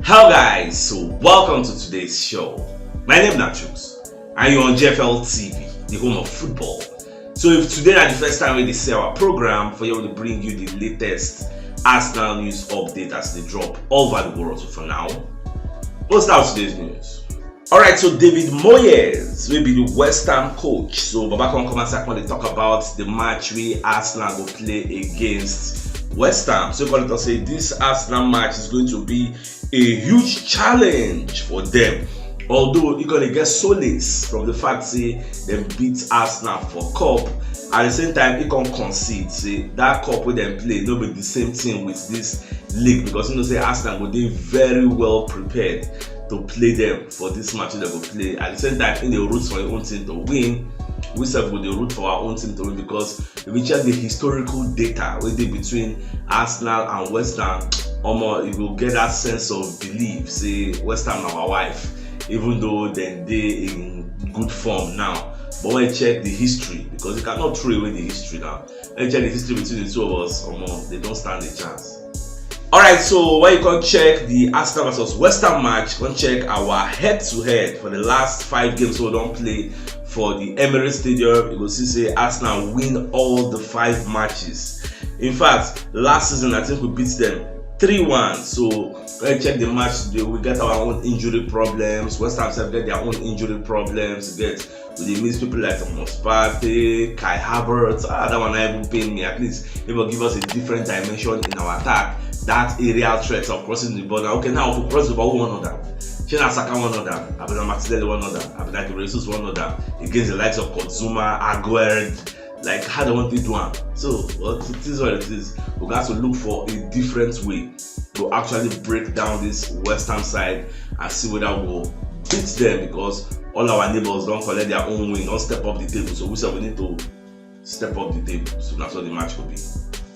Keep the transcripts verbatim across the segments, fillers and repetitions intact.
Hello guys, so welcome to today's show. My name is Nachus and you're on G F L T V, the home of football. So if today is the first time we see our program, for you to bring you the latest Arsenal news update as they drop all over the world. So for now, we'll start with today's news. Alright, so David Moyes will be the West Ham coach. So Baba come come and second they talk about the match we Arsenal go play against West Ham. So come to say this Arsenal match is going to be a huge challenge for them. Although he gonna get solace from the fact say they beat Arsenal for cup, at the same time he can concede say that cup wey dem play no be the same thing with this league, because you know say Arsenal go dey very well prepared to play them for this match wey dem go play. At the same time, he dey root for him own team to win. We sef go dey root for our own team to win, because if you check the historical data wey dey between Arsenal and West Ham, omo, you go get that sense of belief say West Ham na our wife, even though dem dey in good form now. But when you check the history, because you cannot throw away the history now, when you check the history between the two of us, omo, they don't stand a chance. Alright, so when you come check the Arsenal versus West Ham match, come check our head-to-head for the last five games we don play for the Emirates Stadium. You go see say Arsenal win all the five matches. In fact, last season I think we beat them three one. So when you check the match today, we get our own injury problems. West Ham sef get their own injury problems. You get, we dey miss people like Thomas Partey, Kai Havertz. Ah, that one not even pain me. At least it will give us a different dimension in our attack. That aerial threat of crossing the ball. Now, okay, now we cross the ball, we want another. Shey na Saka want another. Abi na Martinelli want another. Abi na Gabriel Jesus want another. Against the likes of Kurt Zouma, Aguerd, like how they want to do am. So, well, it is what it is. We got to look for a different way to actually break down this West Ham side and see whether we go beat them, because all our neighbors don collect their own win, don step up the table. So we sef we need to step up the table. So that's what the match will be.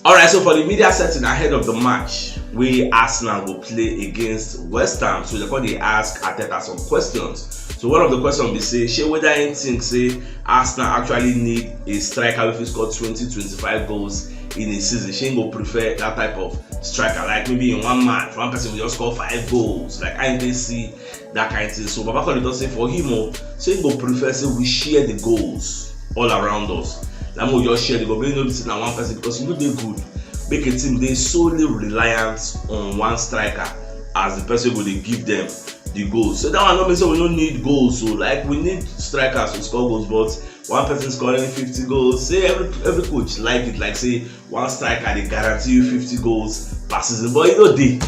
Alright, so for the media setting ahead of the match wey Arsenal go play against West Ham, so they come dey ask Arteta some questions. So one of the questions be say, shey whether him think say Arsenal actually need a striker wey fit score twenty, twenty-five goals in a season? Shey him go prefer that type of striker, like maybe in one match, one person will just score five goals. Like, I dey see that kind of thing. So Baba Kole don say for him, oh, so he go prefer say we share the goals all around us. Like, we just share the goal. Maybe no be say na one person, because you no dey good make a team dey solely reliant on one striker as the person go dey give them the goals. So that one no mean say we no need goals. So, like, we need strikers to score goals, but one person scoring fifty goals, say every every coach like it, like say one striker dey guarantee you fifty goals per season. But you know dey,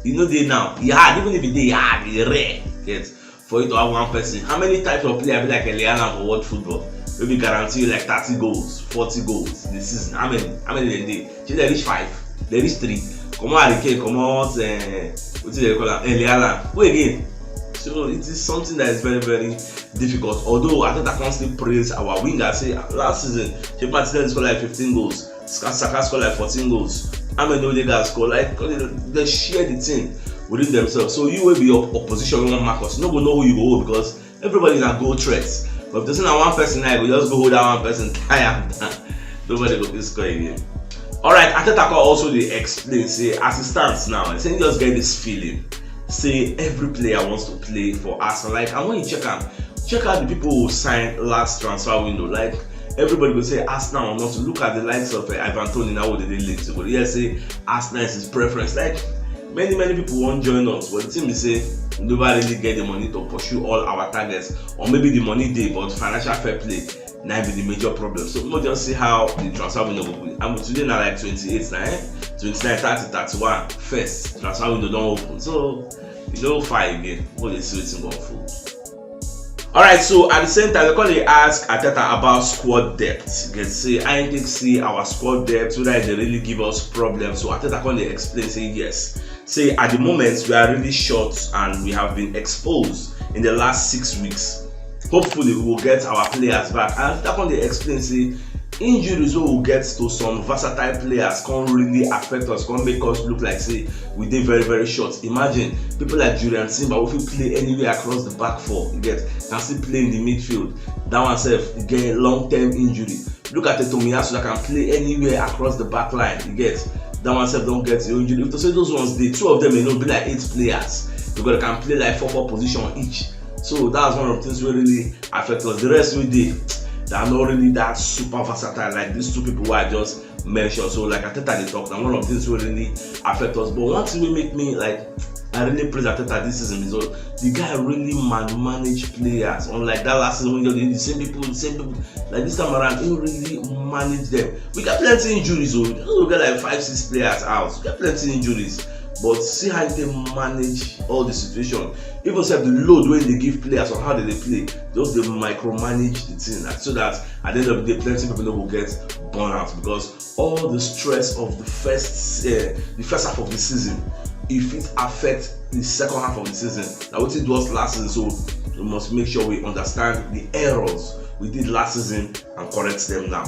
you know dey now. E hard, even if e dey hard, e rare. Get for you to have one person. How many types of player be like Erling Haaland for world football? Maybe guarantee you like thirty goals, forty goals this season. How many? How many dem dey? Shey dem reach five? Dem reach three? Comot Harry Kane, comot, uh, wetin dem call am, Erling Haaland. Who again? So it is something that is very, very difficult. Although Arteta come still praise our winger, say last season, Shey Martinelli score like fifteen goals, Saka score like fourteen goals. How many Odegaard score? Like, they share the thing within themselves. So you will be your opposition, you want Marcus. You no go know who you go hold, because everybody na goal threats. But if they say na one person, I go just go hold that one person, tie am down. Nobody go fit score again. Alright, Arteta come also dey explain say as it stands now, say he just get this feeling say every player wants to play for Arsenal. Like, and when you check am, check out the people who signed last transfer window. Like, everybody go say Arsenal or not. Look at the likes of uh, Ivan Toney, now wey dey link to go. Yes, say Arsenal is his preference. Like, many, many people won't join us, but the thing is say we never really get the money to pursue all our targets, or maybe the money dey, but financial fair play na be the major problem. So we'll just see how the transfer window will be. And today now, like, twenty-eight now, eh? twenty-nine, thirty, thirty-one, first transfer window don open. So you know, far again. We'll see wetin go unfold. Alright, so at the same time, they come dey ask Arteta about squad depth. They say, I think see our squad depth, whether they really give us problems. So Arteta come dey explain, say yes. Say at the moment, we are really short and we have been exposed in the last six weeks. Hopefully, we will get our players back. And Arteta come dey explain, say injuries wey we get to some versatile players come really affect us, come make us look like say we dey very, very short. Imagine people like Jurrien Timber, who fit play anywhere across the back four, you get, can still play in the midfield. That one sef get long-term injury. Look at Tomiyasu, that can play anywhere across the back line, you get. That one sef don get the injury. If to say those ones dey, two of them, you know, be like eight players. because they can play like four four position each. So that's one of the things wey really affect us. The rest wey dey, they are not really that super versatile like these two people wey I just mention. So like Arteta dey talk, na one of the things wey really affect us. But one thing wey make me like I really praise Arteta this season is that the guy really man manage players. Unlike that last season, when you the same people, the same people. Like this time around, he really manage them. We get plenty injuries, oh, we get like five, six players out. We get plenty injuries, but see how they manage all the situation. Even sef the load wey they give players on how they dey play, just dey micromanage the thing, like, so that at the end of the day, plenty people no go get burnout because all the stress of the first uh, the first half of the season, if it affect the second half of the season, na wetin do us last season. So we must make sure we understand the errors we did last season and correct them now.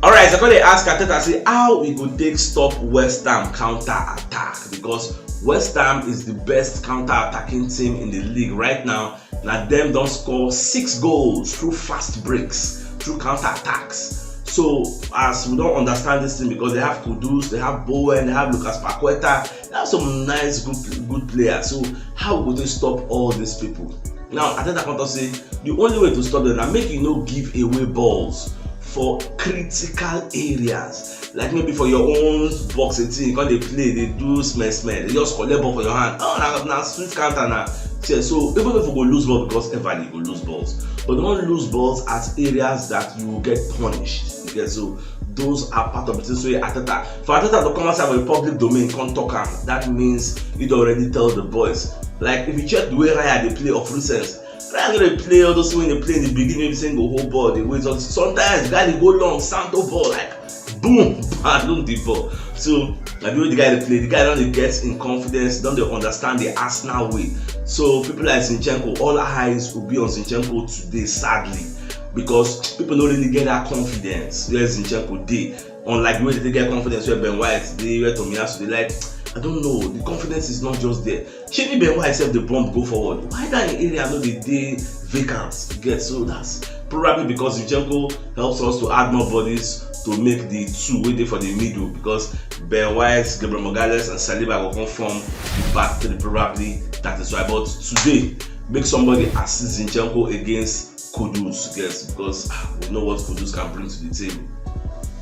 All right, so I dey ask Arteta say how he go take stop West Ham counter attack, because West Ham is the best counter attacking team in the league right now. Na dem don score six goals through fast breaks, through counter attacks. So as we don understand this thing, because they have Kudus, they have Bowen, they have Lucas Paqueta, they have some nice good good players. So how we go take stop all these people? Now Arteta come talk say the only way to stop them na make you no give away balls for critical areas, like maybe for your own box eighteen, you come dey play, dey do smell smell, they just collect ball for your hand. Oh, na na sweet counter na. So even if we go lose ball, because everybody go lose balls, but don't lose balls at areas that you get punished. You get? So those are part of the things wey Arteta, for Arteta to come outside for the public domain come talk am, that means he don already tell the boys. Like if you check the way Raya dey play of recent, Raya no dey play all those things wey dey play in the beginning wey be say go hold ball, dey wait. Sometimes the guy dey go long, santo ball, like boom, balloon the ball. So na the way the guy dey play, the guy don dey get in confidence, don dey understand the Arsenal way. So people like Zinchenko, all eyes will be on Zinchenko today, sadly, because people no really get that confidence where Zinchenko dey. Unlike the way they get confidence where Ben White dey, where Tomiyasu dey, like, I don't know, the confidence is not just there. Shey Ben White sef dey bump go forward. Why that area no dey dey vacant? You get? So that's probably because Zinchenko helps us to add more bodies to make the two wey dey for the middle, because Ben White, Gabriel Magalhaes and Saliba go come form the back three, probably. That is why. But today, make somebody assist Zinchenko against Kudus, yes, because ah, we know what Kudus can bring to the table.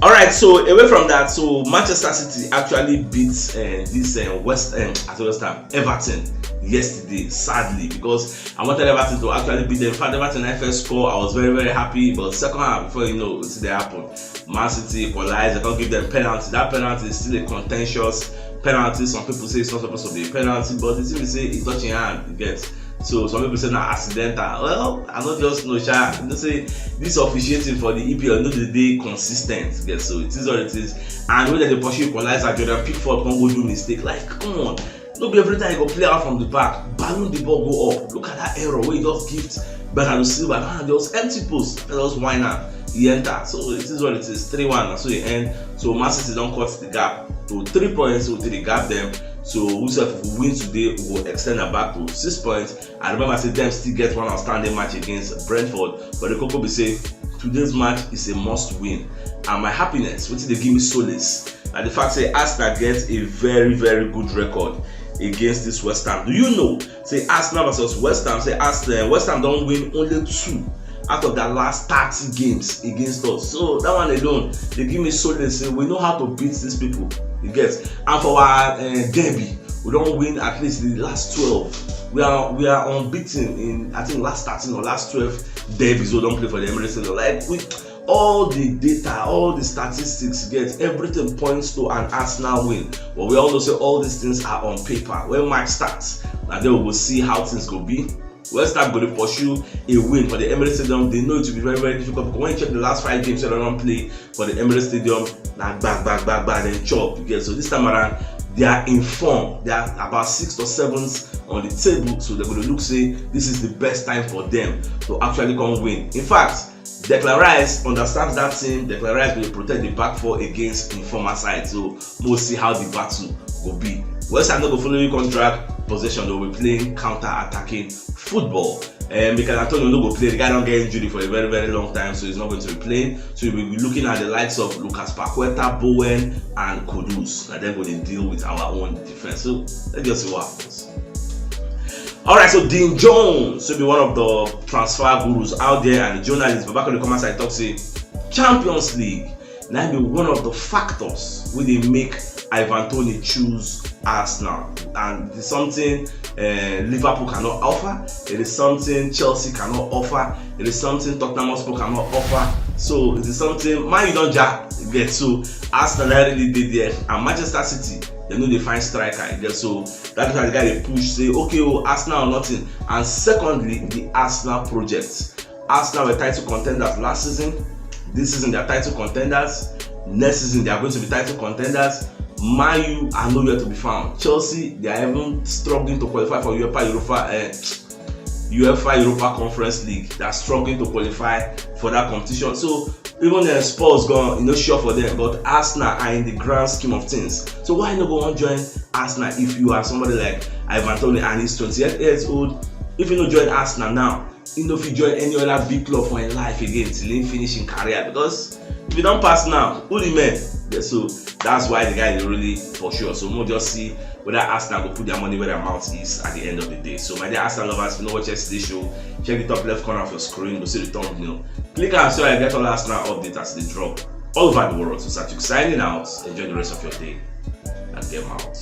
All right, so away from that, so Manchester City actually beat uh, this uh, West End at West Ham, Everton yesterday, sadly, because I wanted Everton to actually beat them. In fact, Everton I first score, I was very very happy, but second half, before you know, see they happen. Man City equalize, they don't give them penalty. That penalty is still a contentious penalty. Some people say it's not supposed to be a penalty, but the thing is say it's touching hand, you get. So some people say na accidental. Well, I no just know sha. You know say this officiating for the E P L no dey dey consistent. Yes, so it is what it is. And when they pursue equalizer, Jordan Pickford come go do mistake. Like, come on, no be every time you go play out from the back, balloon the ball go up. Look at that error wey he just gift Bernardo Silva. Now just empty post, just wine am, he enter. So it is what it is. Three one, so e end. So Man City don cut the gap to three points, so they gap them. So whosoever who win today will extend am back to six points. I remember say dem still get one outstanding match against Brentford, but the koko be say today's match is a must win. And my happiness, wetin dey give me solace, na the fact say Arsenal get a very very good record against this West Ham. Do you know say Arsenal versus West Ham, say Arsenal, West Ham don win only two out of their last thirty games against us. So that one alone dey give me solace say we know how to beat these people. You get? And for our uh, derby, we don win at least the last twelve. We are we are unbeaten in, I think, last thirteen or last twelve derbies we don play for the Emirates Stadium. Like, we, all the data, all the statistics, get, everything points to an Arsenal win. But we all know say all these things are on paper. When match starts, na there we go see how things go be. West Ham go dey pursue a win for the Emirates Stadium. They know it will be very very difficult, because when you check the last five games wey dem don play for the Emirates Stadium, na gbag gbag gbag gbag dem chop. You get? So this time around, they are in form. They are about sixth or seventh on the table, so they're going to look say this is the best time for them to actually come win. In fact, Declan Rice understands that team. Declan Rice will protect the back four against informer side. So we'll see how the battle will be. West Ham no go follow you come drag possession. They will be playing counter-attacking football. Um, Michail Antonio no go play. The guy don get injury for a very very long time, so he's not going to be playing. So we'll be looking at the likes of Lucas Paqueta, Bowen, and Kudus. Na dem go dey deal with our own defense. So let's just see what happens. All right, so Dean Jones, who be one of the transfer gurus out there and the journalist, Babakode come outside talk say Champions League na be one of the factors wey dey make Ivan Toney choose Arsenal, and it's something uh, Liverpool cannot offer. It is something Chelsea cannot offer. It is something Tottenham Hotspur cannot offer. So it is something Man U don ja get. So Arsenal na really dey there, and Manchester City, they no dey find striker. You get? So that's why the guy dey push say, okay, oh, Arsenal or nothing. And secondly, the Arsenal project. Arsenal were title contenders last season. This season they are title contenders. Next season they are going to be title contenders. Man U are nowhere to be found. Chelsea, they are even struggling to qualify for UEFA Europa, uh, UEFA Europa Conference League. They are struggling to qualify for that competition. So even the Spurs gone, you know, sure for them. But Arsenal are in the grand scheme of things. So why not go and join Arsenal if you are somebody like Ivan Toney and he's twenty-eight years old? If you no join Arsenal now, he no fit join any other big club for him life again till he finish him career, because if you don't pass now, who remain? Yeah, so that's why the guy is really for sure. So we'll just see whether Arsenal go put their money where their mouth is at the end of the day. So my dear Arsenal lovers, if you know what yesterday show, check the top left corner of your screen. Go see the thumbnail. Click and so I get all Arsenal updates as they drop all over the world. So Satuk signing out. Enjoy the rest of your day and game out.